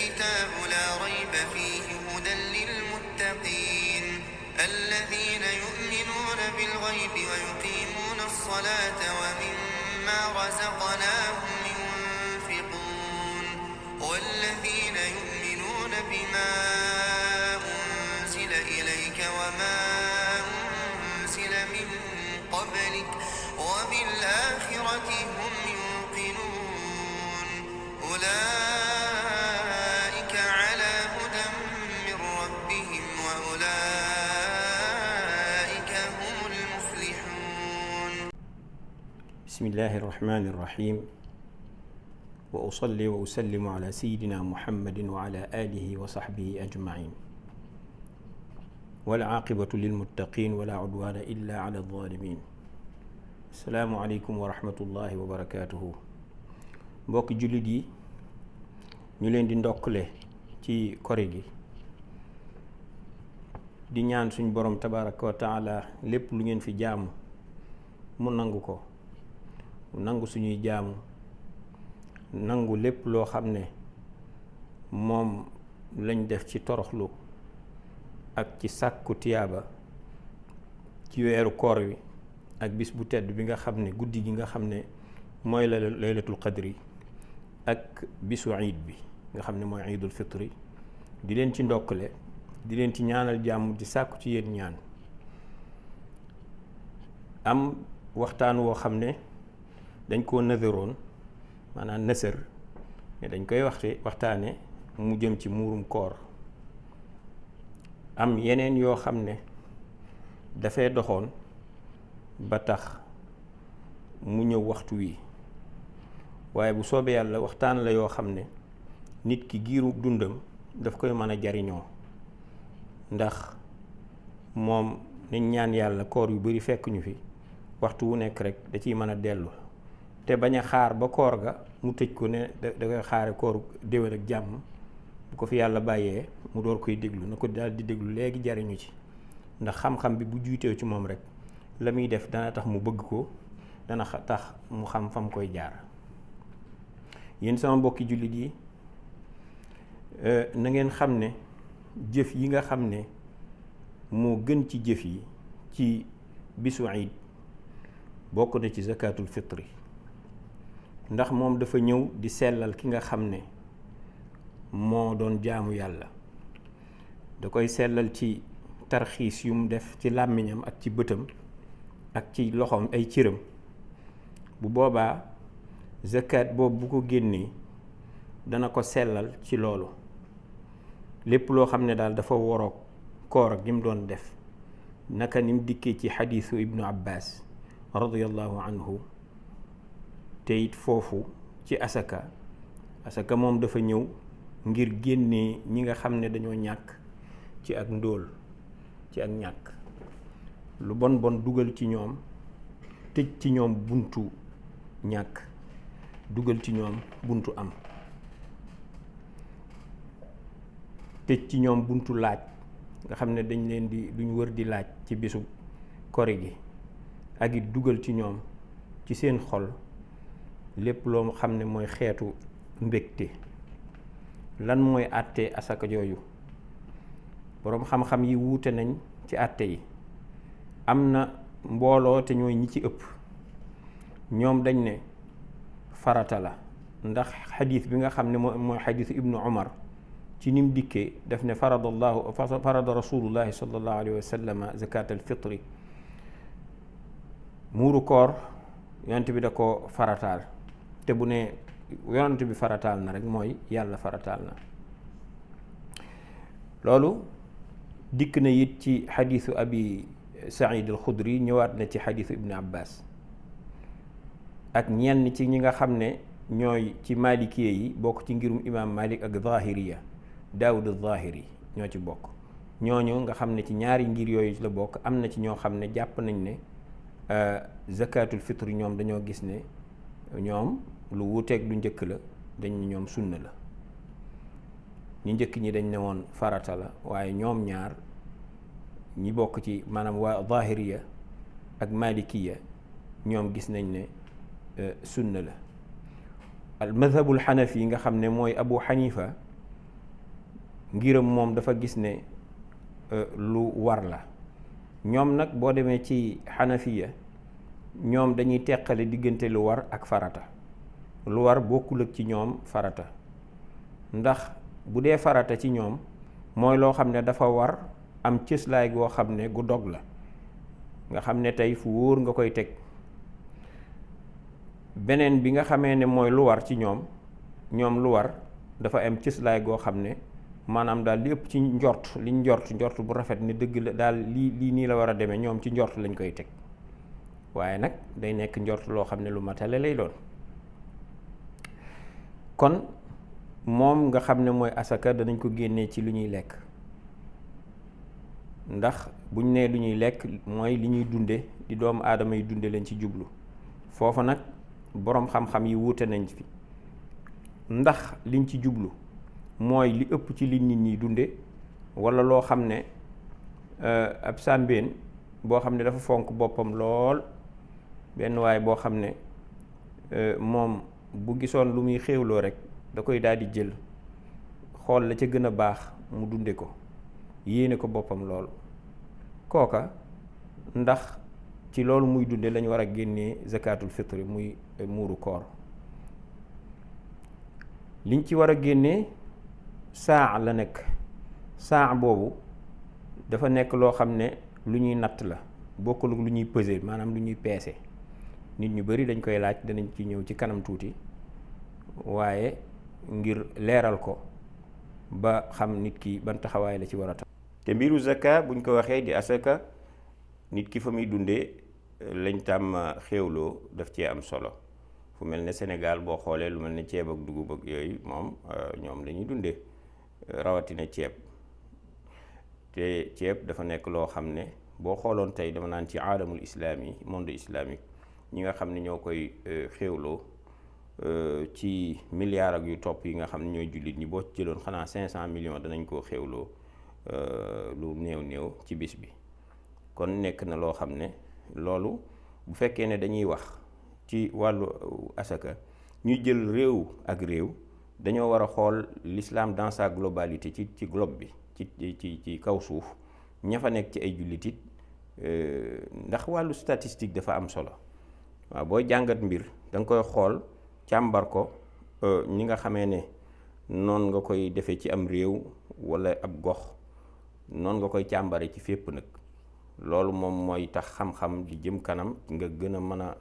الكتاب لا ريب فيه هدى للمتقين الذين يؤمنون بالغيب ويقيمون الصلاة ومما رزقناهم ينفقون والذين يؤمنون بما أنزل إليك وما أنزل من قبلك وبالآخرة هم يوقنون أولئك على هدى من ربهم وأولئك هم المفلحون. بسم الله الرحمن الرحيم وأصلي وأسلم على سيدنا محمد وعلى آله وصحبه أجمعين والعاقبة للمتقين ولا عدوان إلا على الظالمين. السلام عليكم ورحمة الله وبركاته. mbokki jullit yi ñu leen di ndokkale ci kori gi di ñaan suñ borom tabaraka wa taala lépp lu ngeen fi jaamu mu nangu ko, mu nangu suñuy jaamu, nangu lépp loo xam ne moom lañ def ci toroxlu ak ci sàkku tiyaaba ci weeru koor wi ak bis bu tedd bi nga xam ne guddi gi nga xam ne mooy laylatul qadri ak bisu iid bi nga xam ne mooy iidul fitri. di leen ci ndokkale, di leen ci ñaanal jàmm, di sàkku ci yéen ñaan. am waxtaan woo xam ne dañ koo nësëroon, maanaam nësër ne dañ koy waxtaane mu jëm ci muurum koor. am yeneen yoo xam ne dafay doxoon ba tax mu ñëw waxtu wi, waaye bu soobee yàlla waxtaan la yoo xam ne nit ki giiru dundam daf koy mën a jariñoo, ndax moom nañ ñaan yàlla koor yu bari fekk ñu fi, waxtu wu nekk rek da ciy mën a dellu te bañ a xaar ba koor ga mu tëj ko ne da koy xaare koor déwén ak jàmm. bu ko fi yàlla bàyyee mu door koy déglu na ko daal di déglu léegi jariñu ci, ndax xam-xam bi bu juutee ci moom rek la muy def dana tax mu bëgg ko, dana tax mu xam fam koy jaar. yéen sama mbokki jullit yi, na ngeen xam ne jëf yi nga xam ne moo gën ci jëf yi ci bisu iid bokk na ci zakatul fitri, ndax moom dafa ñëw di sellal ki nga xam ne moo doon jaamu yàlla. da koy sellal ci tarxiis yu mu def ci làmmiñam ak ci bëtam ak ci loxoom ay cëram. bu boobaa zakat boobu bu ko génnee dana ko sellal ci loolu. lépp loo xam ne daal dafa waroog koor gi mu doon def, naka ni mu dikkee ci xadiisu ibnu abbas radiyallahu anhu. te it foofu ci asaka moom dafa ñëw ngir génnee ñi nga xam ne dañoo ñàkk ci ak ndóol, ci ak ñàkk. lu bon bon dugal ci ñoom, tëj ci ñoom buntu ñàkk, dugal ci ñoom buntu am, tëj ci ñoom buntu laaj nga xam ne dañ leen di duñ wër di laaj ci bisu kori gi, ak it dugal ci ñoom ci seen xol lépp loo xam ne mooy xeetu mbégte. lan mooy àtte asaka jooju? boroom xam-xam yi wuute nañ ci àtte yi. am na mbooloo te ñooy ñi ci ëpp, ñoom dañ ne farata la, ndax xadiis bi nga xam ne mooy xadiisu ibnu umar ci nim dikkee daf ne farada rasulullahi sallallahu alayhi wa sallam zakat al fitri. muuru koor yonent bi da ko farataal, te bu ne yonent bi farataal na rek mooy yàlla farataal na. loolu dikk na it ci xadiisu abi saïd al xudri, ñëwaat na ci xadiisu ibnu abbas ak ñenn ci ñi nga xam ne ñooy ci malikiye yi, bokk ci ngirum imam malik ak zahiriya, daawud al zahiri ñoo ci bokk. ñooñu nga xam ne ci ñaari ngir yooyu la bokk, am na ci ñoo xam ne jàpp nañ ne zakatul fitr ñoom dañoo gis ne ñoom lu wuuteeg lu njëkk la, dañ ne ñoom sunna la. ñi njëkk ñi dañ ne woon farata la, waaye ñoom ñaar ñi bokk ci maanaam waa zahiriya ak malikiya ñoom gis nañ ne sunna la. al madhabul xanafi yi nga xam ne mooy abu xanifa ngiram moom dafa gis ne lu war la. ñoom nag boo demee ci xanafiya ñoom dañuy teqale diggante lu war ak farata. lu war bokkul ak ci ñoom farata, ndax bu dee farata ci ñoom mooy loo xam ne dafa war am cëslaay goo xam ne gu dog la, nga xam ne tey fu wóor nga koy teg. beneen bi nga xamee ne mooy lu war ci ñoom lu war dafa am cëslaay goo xam ne maanaam daal li ëpp ci liñ njort bu rafet ne dëgg la daal lii nii la war a demee, ñoom ci njort lañ koy teg, waaye nag day nekk njort loo xam ne lu matale lay doon. kon moom nga xam ne mooy asaka danañ ko génnee ci lu ñuy lekk, ndax buñ nee lu ñuy lekk mooy li ñuy dunde di doomu aadama yi dunde lañ ci jublu. foofa nag boroom xam-xam yi wuute nañ fi, ndax liñ ci jublu mooy li ëpp ci li nit ñi dunde, walla loo xam ne ab sàmbeen boo xam ne dafa fonk boppam lool, benn waay boo xam ne moom bu gisoon lu muy xéewloo rek da koy daal di jël xool la ca gën a baax mu dunde ko, yéene ko boppam lool. kooka ndax ci loolu muy dunde lañu war a génnee zakatul fitri muy muuru koor. liñ ci war a génnee saa la nekk. saa boobu dafa nekk loo xam ne lu ñuy natt la, bokkul lu ñuy peser, maanaam lu ñuy peese. nit ñu bari dañ koy laaj, danañ ci ñëw ci kanam tuuti, waaye ngir leeral ko ba xam nit ki ban taxawaay la ci war a tax. te mbiru zaka buñ ko waxee di asaka, nit ki fa muy dundee lañ tàmm xéewloo daf cee am solo. fu mel ne Sénégal boo xoolee lu mel ne ceeb ak dugub ak yooyu moom ñoom la ñuy dundee, rawatina ceeb. te ceeb dafa nekk loo xam ne boo xooloon tey dama naan ci aalamul islaami, monde islamique, ñi nga xam ne ñoo koy xéewloo ci milliards ak yu topp yi nga xam ne ñooy jullit ñi, boo ci jëloon xanaa 500 millions danañ koo xéewloo lu néew ci bis bi. kon nekk na loo xam ne loolu bu fekkee ne dañuy wax ci wàllu asaka, ñuy jël réew ak réew, dañoo war a xool l'islam dans sa globalité ci globe bi, ci kaw suuf, ña fa nekk ci ay jullitit, ndax wàllu statistique dafa am solo. waaw booy jàngat mbir da nga koy xool càmbar ko ñi nga xamee ne noonu nga koy defee ci am réew walla ab gox, noonu nga koy càmbare ci fépp nag. loolu moom mooy tax xam-xam di jëm kanam, nga gën a mën a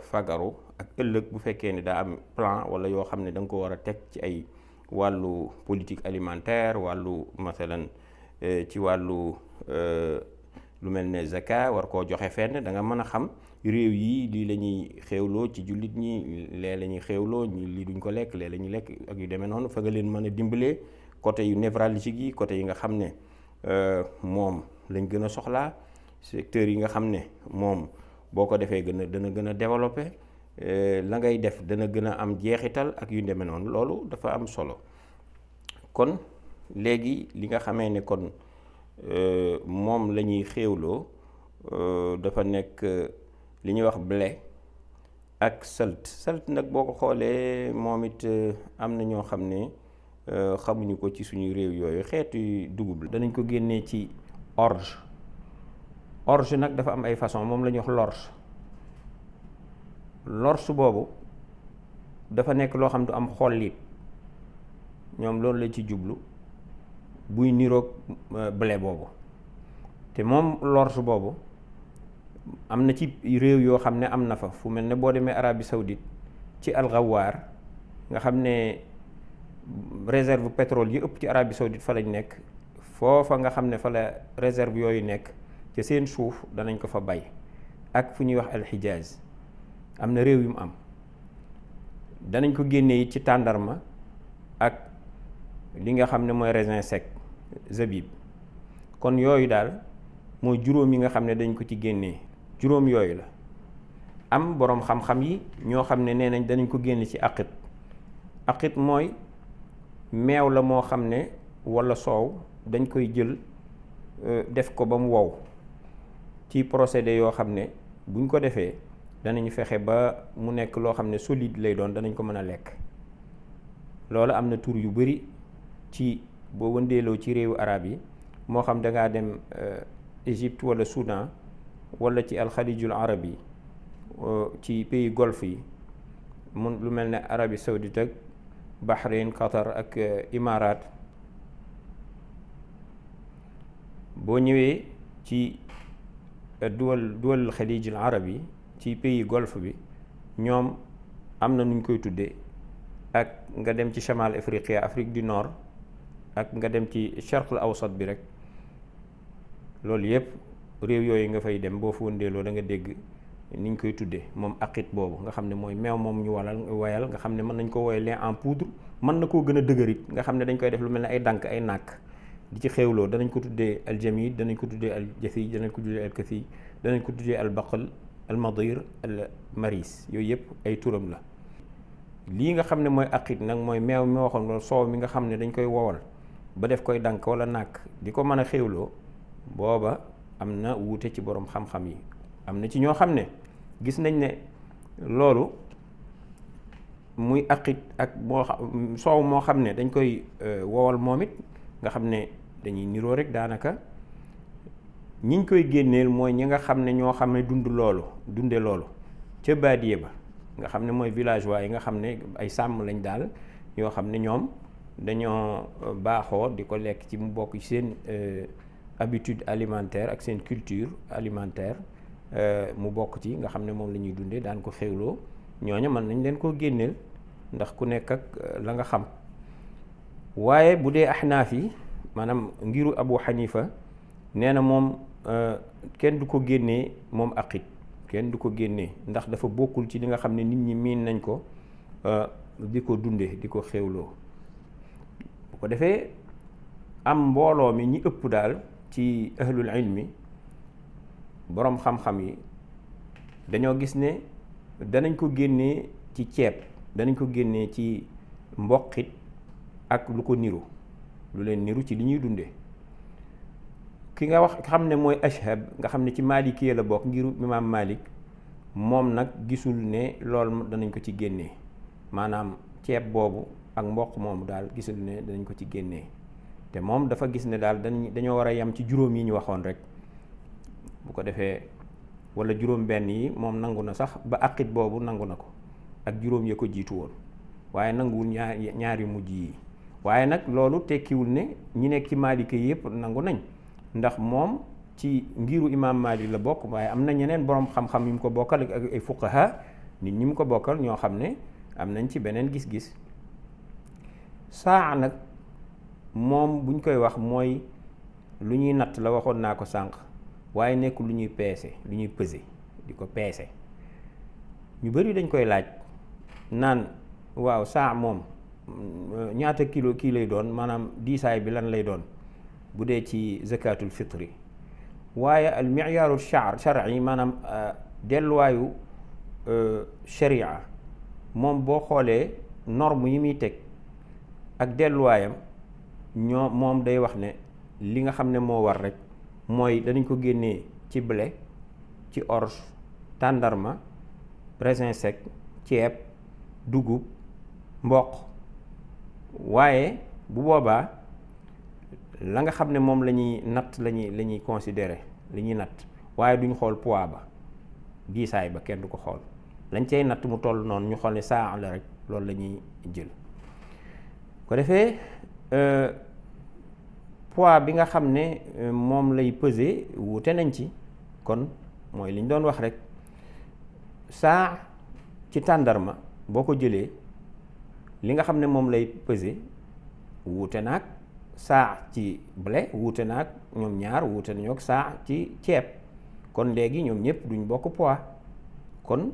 fagaru ak ëllëg bu fekkee ne daa am plan walla yoo xam ne da nga ko war a teg ci ay wàllu politique alimentaire, wàllu masalan ci wàllu lu mel ne zaka war koo joxe fenn, da nga mën a xam réew yi lii la ñuy xéewloo ci jullit ñi, lee la ñuy xéewloo ñi, lii duñ ko lekk, lee la ñuy lekk ak yu demee noonu. fa nga leen mën a dimbalee côté yu névralgique yi, côté yi nga xam ne moom lañ gën a soxlaa, secteurs yi nga xam ne moom boo ko defee dana gën a développé, la ngay def dana gën a am jeexital ak yu demee noonu. loolu dafa am solo. kon léegi li nga xamee ne kon moom la ñuy xéewloo dafa nekk li ñuy wax blé ak salt nag boo ko xoolee moom it am na ñoo xam ne xamuñu ko ci suñu réew yooyu, xeetu dugub la. danañ ko génnee ci orge nag dafa am ay façon, moom la ñuy wax l'orge boobu dafa nekk loo xam du am xollit, ñoom loolu la ci jublu, buy niroog blé boobu. te moom l'orge boobu am na ci réew yoo xam ne am na fa, fu mel ne boo demee Arabie Saoudite ci Al-Ghawar nga xam ne réserve pétrole yi ëpp ci Arabie Saoudite fa lañ nekk, foofa nga xam ne fa la réserve yooyu nekk ca seen suuf danañ ko fa bay. ak fu ñuy wax Al-Hijaz am na réew yu mu am, danañ ko génnee it ci tàndarma ak li nga xam ne mooy raisin sec, zabib. kon yooyu daal mooy juróom yi nga xam ne dañ ko ci génnee. juróom yooyu la am boroom xam-xam yi ñoo xam ne nee nañ danañ ko génne ci aqit mooy meew la moo xam ne walla soow dañ koy jël def ko ba mu wow ci procédé yoo xam ne buñ ko defee danañ fexe ba mu nekk loo xam ne solide lay doon, danañ ko mën a lekk. loolu am na tur yu bari ci boo wëndeeloo ci réewu arab yi moo xam dangaa dem Égypte wala Soudan wala ci alxalijul arab yi ci pays golfe yi mun lu mel ne Arabie Saoudite ak Bahreïn Qatar ak Imaaraat boo ñëwee ci duwal xalijul arab yi ci pays golfe bi ñoom am na nuñ koy tuddee ak nga dem ci Chamal Afriqiya Afrique du Nord ak nga dem ci Charq al Awsat bi rek loolu yépp réew yooyu nga fay dem boo fa wëndeeloo da nga dégg niñ koy tuddee moom aqit boobu nga xam ne mooy meew moom ñu wayal nga xam ne mën nañ ko woowee lait en poudre mën na koo gën a dëgërit nga xam ne dañ koy def lu mel ne ay dànk ay nàkk di ci xéewloo danañ ko tuddee aljamid danañ ko tuddee al jasi danañ ko tuddee al kasi danañ ko tuddee al baqal al madir al maris yooyu yëpp ay turam la. lii nga xam ne mooy aqit nag mooy meew mi waxoon loolu soow mi nga xam ne dañ koy wowal ba def koy dànk wala nàkk di ko mën a xéewloo booba am na wuute ci borom xam-xam yi am na ci ñoo xam ne gis nañ ne loolu muy aqit ak soow moo xam ne dañ koy wowal moom it nga xam ne dañuy niroo rek daanaka ñiñ koy génneel mooy ñi nga xam ne ñoo xam ne dunde loolu ca baadiye ba nga xam ne mooy villageois yi nga xam ne ay sàmm lañ daal yoo xam ne ñoom dañoo baaxoo di ko lekk ci mu bokk ci seen habitude alimentaire ak seen culture alimentaire mu bokk ci nga xam ne moom la ñuy dundee daan ko xewloo ñooña mën nañ leen koo génneel ndax ku nekk ak la nga xam. waaye bu dee axnaaf yi maanaam ngiru Abu Xanifa nee na moom kenn du ko génnee moom aqit kenn du ko génnee ndax dafa bokkul ci li nga xam ne nit ñi miin nañ ko di ko dunde di ko xewloo bu ko defee am mbooloo mi ñi ëpp daal ci ahlul ilmi boroom xam-xam yi dañoo gis ne danañ ko génnee ci ceeb danañ ko génnee ci mboqit ak lu ko niru lu leen niru ci li ñuy dunde ki nga wax xam ne mooy ashhab nga xam ne ci maliki la bokk ngiru imaam Malik moom nag gisul ne loolu danañ ko ci génnee maanaam ceeb boobu ak mboq moomu daal gisul ne danañ ko ci génnee te moom dafa gis ne daal dañoo war a yem ci juróom yi ñu waxoon rek bu ko defee wala juróom benn yi moom nangu na sax ba aqit boobu nangu na ko ak juróom ya ko jiitu woon waaye nanguwul ñaari mujj yi waaye nag loolu tekkiwul ne ñi nekk ci Maliki yëpp nangu nañ ndax moom ci ngiru imaam Malik la bokk waaye am na ñeneen borom xam-xam yu mu ko bokkal ak ay fuqaha nit ñi mu ko bokkal ñoo xam ne am nañ ci beneen gis-gis. saa nag moom buñ koy wax mooy lu ñuy natt la waxoon naa ko sànq waaye nekk lu ñuy peese lu ñuy peser di ko peese ñu bari dañ koy laaj naan waaw saa moom ñaata kilo kii lay doon maanaam diisaay bi lan lay doon bu dee ci zakatul fitri waaye al mi'yaaru shar'i maanaam delluwaayu sharia moom boo xoolee norme yi muy teg ak delluwaayam moom day wax ne li nga xam ne moo war rek mooy danañ ko génnee ci blé ci orge tàndarma raisin sec ceeb dugub mboq waaye bu boobaa la nga xam ne moom la ñuy natt la ñuy considérer li ñuy natt waaye duñ xool poids ba diisaay ba kenn du ko xool lañ cay natt mu toll noonu ñu xool ne saa la rek loolu la ñuy jël ko defee poids bi nga xam ne moom lay peser wuute nañ ci kon mooy li ñu doon wax rek saa ci tàndarma boo ko jëlee li nga xam ne moom lay peser wuute naag saa ci blé wuute naag ñoom ñaar wuute nañoo ak saa ci ceeb kon léegi ñoom ñëpp duñ bokk poids kon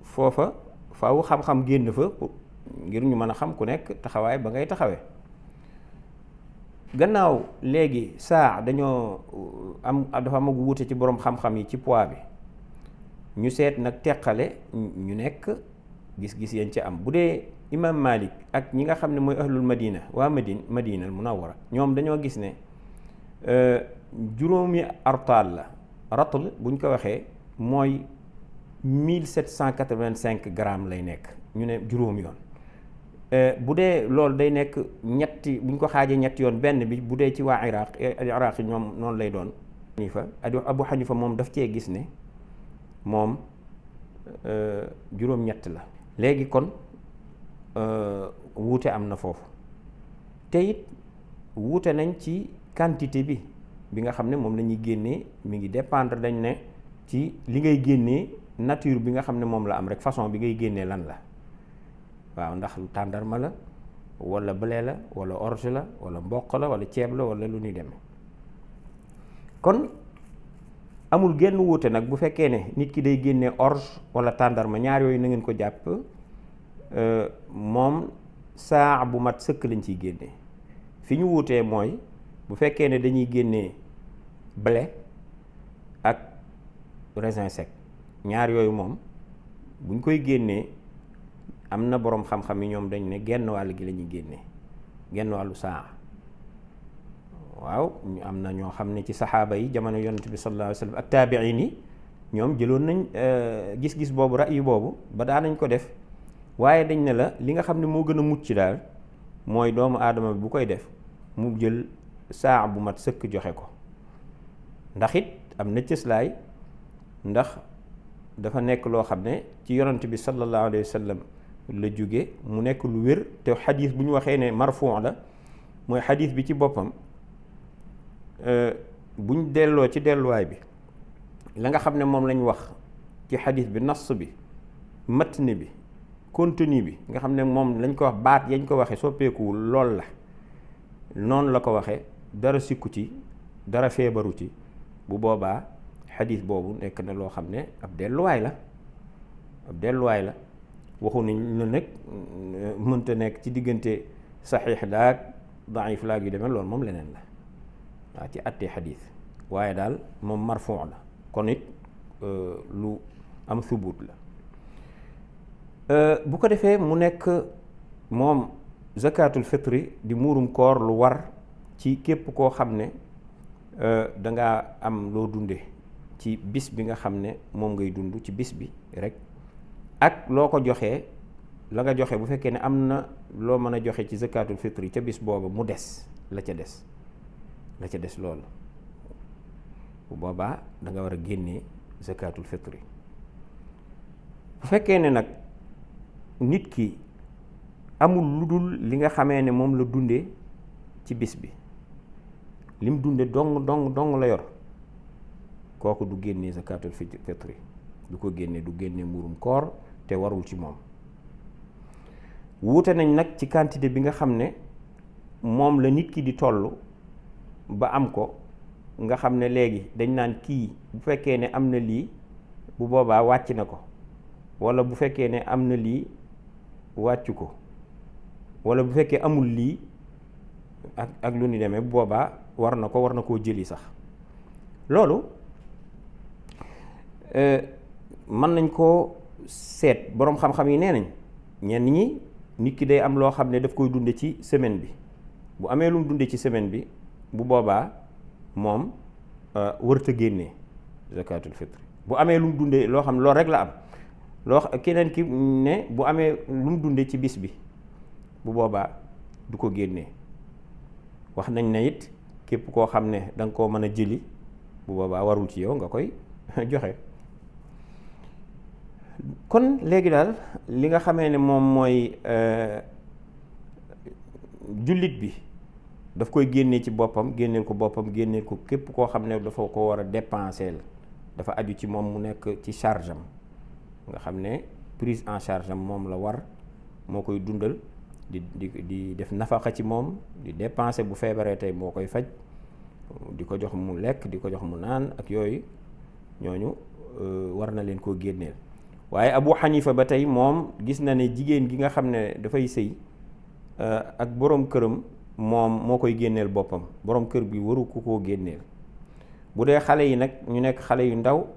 foofa faaw xam-xam génn fa ngir ñu mën a xam ku nekk taxawaay ba ngay taxawee gannaaw léegi saa dañoo dafa am ak wuute ci borom xam-xam yi ci poids bi ñu seet nag teqale ñu nekk gis-gis yañ ci am bu dee imam Malik ak ñi nga xam ne mooy ahlul madina waa madina al munawwara ñoom dañoo gis ne juróomi artal la ratl buñ ko waxee mooy 1785 grammes lay nekk ñu ne juróom yoon bu dee loolu day nekk ñetti bu ñu ko xaajee ñetti yoon benn bi bu dee ci waa Iraq yi ñoom noonu lay doon. Abu Hanifa moom daf cee gis ne moom juróom-ñett la. léegi kon wuute am na foofu te it wuute nañ ci quantité bi nga xam ne moom la ñuy génnee mi ngi dépendre dañ ne ci li ngay génnee nature bi nga xam ne moom la am rek façon bi ngay génnee lan la waaw ndax tàndarma la wala blé la wala orge la wala mboq la wala ceeb la wala lu ñuy demee kon amul genn wuute nag bu fekkee ne nit ki day génnee orge wala tàndarma ñaar yooyu na ngeen ko jàpp moom saa bu mat sëkk lañ ciy génnee fi ñu wuutee mooy bu fekkee ne dañuy génnee blé ak raisin sec ñaar yooyu moom buñ koy génnee am na boroom xam-xam yi ñoom dañ ne genn wàll gi la ñuy génnee genn wàllu saa waaw ñu am na ñoo xam ne ci saxaaba yi jamono yonent bi sallallahu alayhi wa sallam ak taabiin yi ñoom jëloon nañ gis-gis boobu ra'yu boobu ba daa nañ ko def waaye dañ ne la li nga xam ne moo gën a mucc daal mooy doomu aadama bi bu koy def mu jël saa bu mat sëkk joxe ko ndax it am na cëslaay ndax dafa nekk loo xam ne ci yonent bi sallallahu alayhi wa sallam la jóge mu nekk lu wér te xadis bu ñu waxee ne marfuu la mooy xadis bi ci boppam buñ delloo ci delluwaay bi la nga xam ne moom lañ wax ci xadis bi nas bi matn bi contenu bi nga xam ne moom lañ ko wax baat yañ ko waxee soppeekuwul lool la noonu la ko waxee dara sikku ci dara feebaru ci bu boobaa xadis boobu nekk na loo xam ne ab delluwaay la waxu nañ la nag mënta nekk ci diggante saxiix laag daif laag yu demee loolu moom leneen la waaw ci attee xadis waaye daal moom marfuu la kon it lu am subut la bu ko defee mu nekk moom zakatul fitri di muurum koor lu war ci képp koo xam ne danga am loo dunde ci bis bi nga xam ne moom ngay dund ci bis bi rek ak loo ko joxee la nga joxe bu fekkee ne am na loo mën a joxe ci zakatul fitri ca bis booba mu des la ca des loolu bu boobaa da nga war a génnee zakatul fitri bu fekkee ne nag nit ki amul lu dul li nga xamee ne moom la dunde ci bis bi lim dunde dong la yor kooku du génnee zakatul fitri du ko génne du génne mburum koor te warul ci moom wuute nañ nag ci quantité bi nga xam ne moom la nit ki di toll ba am ko nga xam ne léegi dañ naan kii bu fekkee ne am na lii bu boobaa wàcc na ko walla bu fekkee ne am na lii wàccu ko walla bu fekkee amul lii ak lu ni demee bu boobaa war na koo jëli sax loolu mën nañ koo seet boroom xam-xam yi nee nañ ñenn ñi nit ki day am loo xam ne daf koy dunde ci semaine bi bu amee lu mu dunde ci semaine bi bu boobaa moom wërta génnee zakatul fitri bu amee lu mu dunde loo xam loolu rek la am keneen ki ne bu amee lu mu dunde ci bis bi bu boobaa du ko génnee wax nañ ne it képp koo xam ne da nga koo mën a jëli bu boobaa warul ci yow nga koy joxe kon léegi daal li nga xamee ne moom mooy jullit bi daf koy génnee ci boppam génneel ko képp koo xam ne dafa ko war a dépenser dafa aju ci moom mu nekk ci charge am nga xam ne prise en charge am moom la war moo koy dundal di def nafaqa ci moom di dépenser bu feebaree tey moo koy faj di ko jox mu lekk di ko jox mu naan ak yooyu ñooñu war na leen koo génneel waaye Abu Hanifa ba tey moom gis na ne jigéen gi nga xam ne dafay sëy ak boroom këram moom moo koy génneel boppam boroom kër bi waru ku koo génneel bu dee xale yi nag ñu nekk xale yu ndaw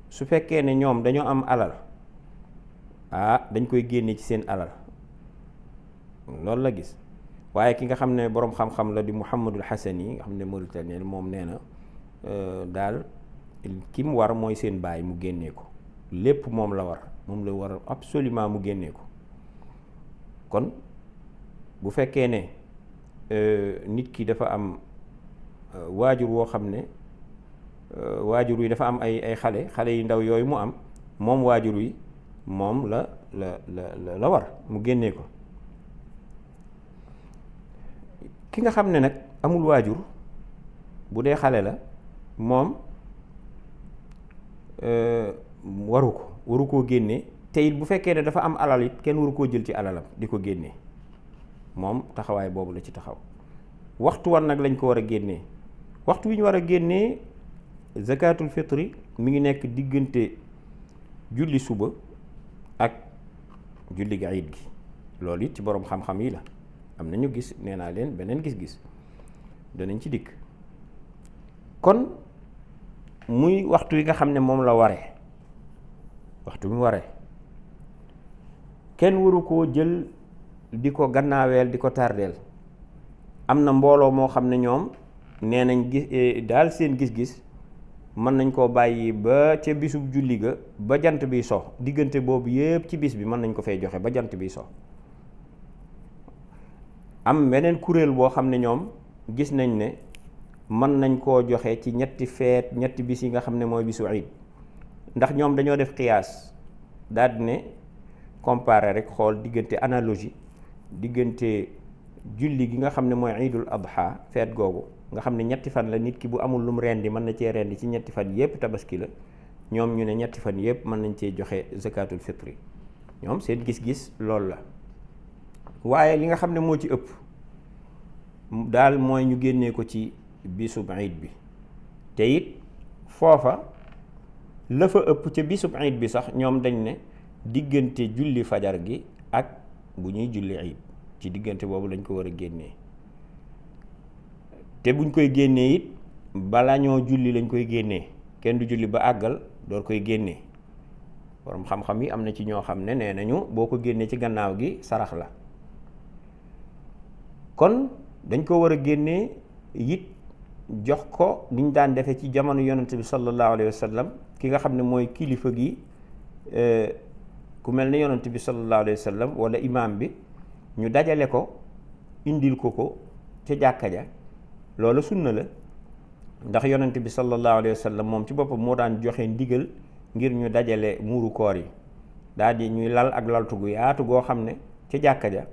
su fekkee ne ñoom dañoo am alal dañ koy génne ci seen alal loolu la gis waaye ki nga xam ne boroom xam-xam la di Muhammadul Hasan yi nga xam ne Mauritanie moom nee na daal ki mu war mooy seen baay mu génnee ko lépp moom la war absolument mu génnee ko kon bu fekkee ne nit ki dafa am waajur woo xam ne waajur wi dafa am ay xale yu ndaw yooyu mu am, moom waajur wi moom la war mu génnee ko. ki nga xam ne nag amul waajur, bu dee xale la, moom waru koo génnee, te it bu fekkee ne dafa am alal it kenn waru koo jël ci alalam di ko génnee. moom taxawaay boobu la ci taxaw. waxtu wan nag lañ ko war a génnee. waxtu wi ñu war a génnee zakatul fitri mi ngi nekk diggante julli suba ak julli gi ayit gi. loolu it ci boroom xam-xam yi la, am nañu gis, nee naa leen beneen gis-gis danañ ci dikk. kon muy waxtu wi nga xam ne moom la waree, waxtu mu waree kenn waru koo jël di ko gannaaweel, di ko tardeel. am na mbooloo moo xam ne ñoom nee nañ gis daal seen gis-gis mën nañ koo bàyyi ba ca bisub julli ga ba jant bi so, diggante boobu yépp ci bis bi mën nañ ko fay joxe ba jant bi so. am beneen kuréel boo xam ne ñoom gis nañ ne mën nañ koo joxe ci ñetti bis yi nga xam ne mooy bisu iid, ndax ñoom dañoo def qiyaas daal di ne comparer rek xool diggante analogie diggante julli gi nga xam ne mooy iidul adha, feet googu nga xam ne ñetti fan la, nit ki bu amul lum rendi mën na cee rendi ci ñetti fan yépp tabaski la. ñoom ñu ne ñetti fan yépp mën nañ cee joxe zakatul fitri. ñoom seen gis-gis loolu la. waaye li nga xam ne moo ci ëpp daal mooy ñu génnee ko ci bisub iid bi. te it foofa la fa ëpp ca bisub iid bi sax ñoom dañ ne diggante julli fajar gi ak bu ñuy julli iid, ci diggante boobu lañ ko war a génnee. te buñ koy génnee it bala ñoo julli lañ koy génnee, kenn du julli ba àggal door koy génnee. borom xam-xam yi am na ci ñoo xam ne nee nañu boo ko génnee ci gannaaw gi sarax la. kon dañ ko war a génnee it jox ko niñ daan defee ci jamono yonent bi sallallahu alayhi wa sallam, ki nga xam ne mooy kilifa gi, ku mel ne yonent bi sallallahu alayhi wa sallam wala imaam bi, ñu dajale ko indil ko ca jàkka ja. loolu sunna la, ndax yonent bi sallallahu alayhi wa sallam moom ci boppam moo daan joxe ndigal ngir ñu dajale muuru koor yi, daal di ñuy lal ak laltu gu yaatu goo xam ne ca jàkka ja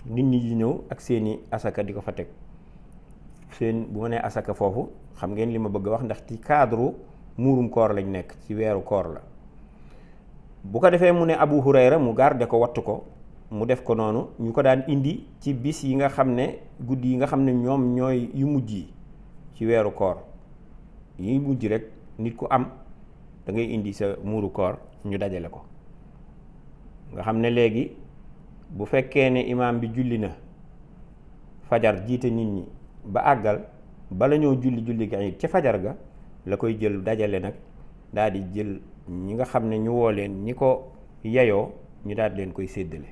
nit ñi di ñëw ak seeni asaka di ko fa teg. seen bu ma nee asaka foofu xam ngeen li ma bëgg a wax, ndax ci cadre muurum koor lañ nekk, ci weeru koor la. bu ko defee mu ne Abu Hurayra mu garde ko, wattu ko, mu def ko noonu. ñu ko daan indi ci bis yi nga xam ne guddi yi nga xam ne ñoom ñooy yu mujj yi ci weeru koor, yi mujj rek nit ku am da ngay indi sa muuru koor ñu dajale ko. nga xam ne léegi bu fekkee ne imaam bi julli na fajar jiite nit ñi ba àggal, bala ñoo julli ga it ca fajar ga la koy jël dajale nag, daal di jël ñi nga xam ne ñu woo leen ñi ko yeyoo, ñu daal di leen koy séddale.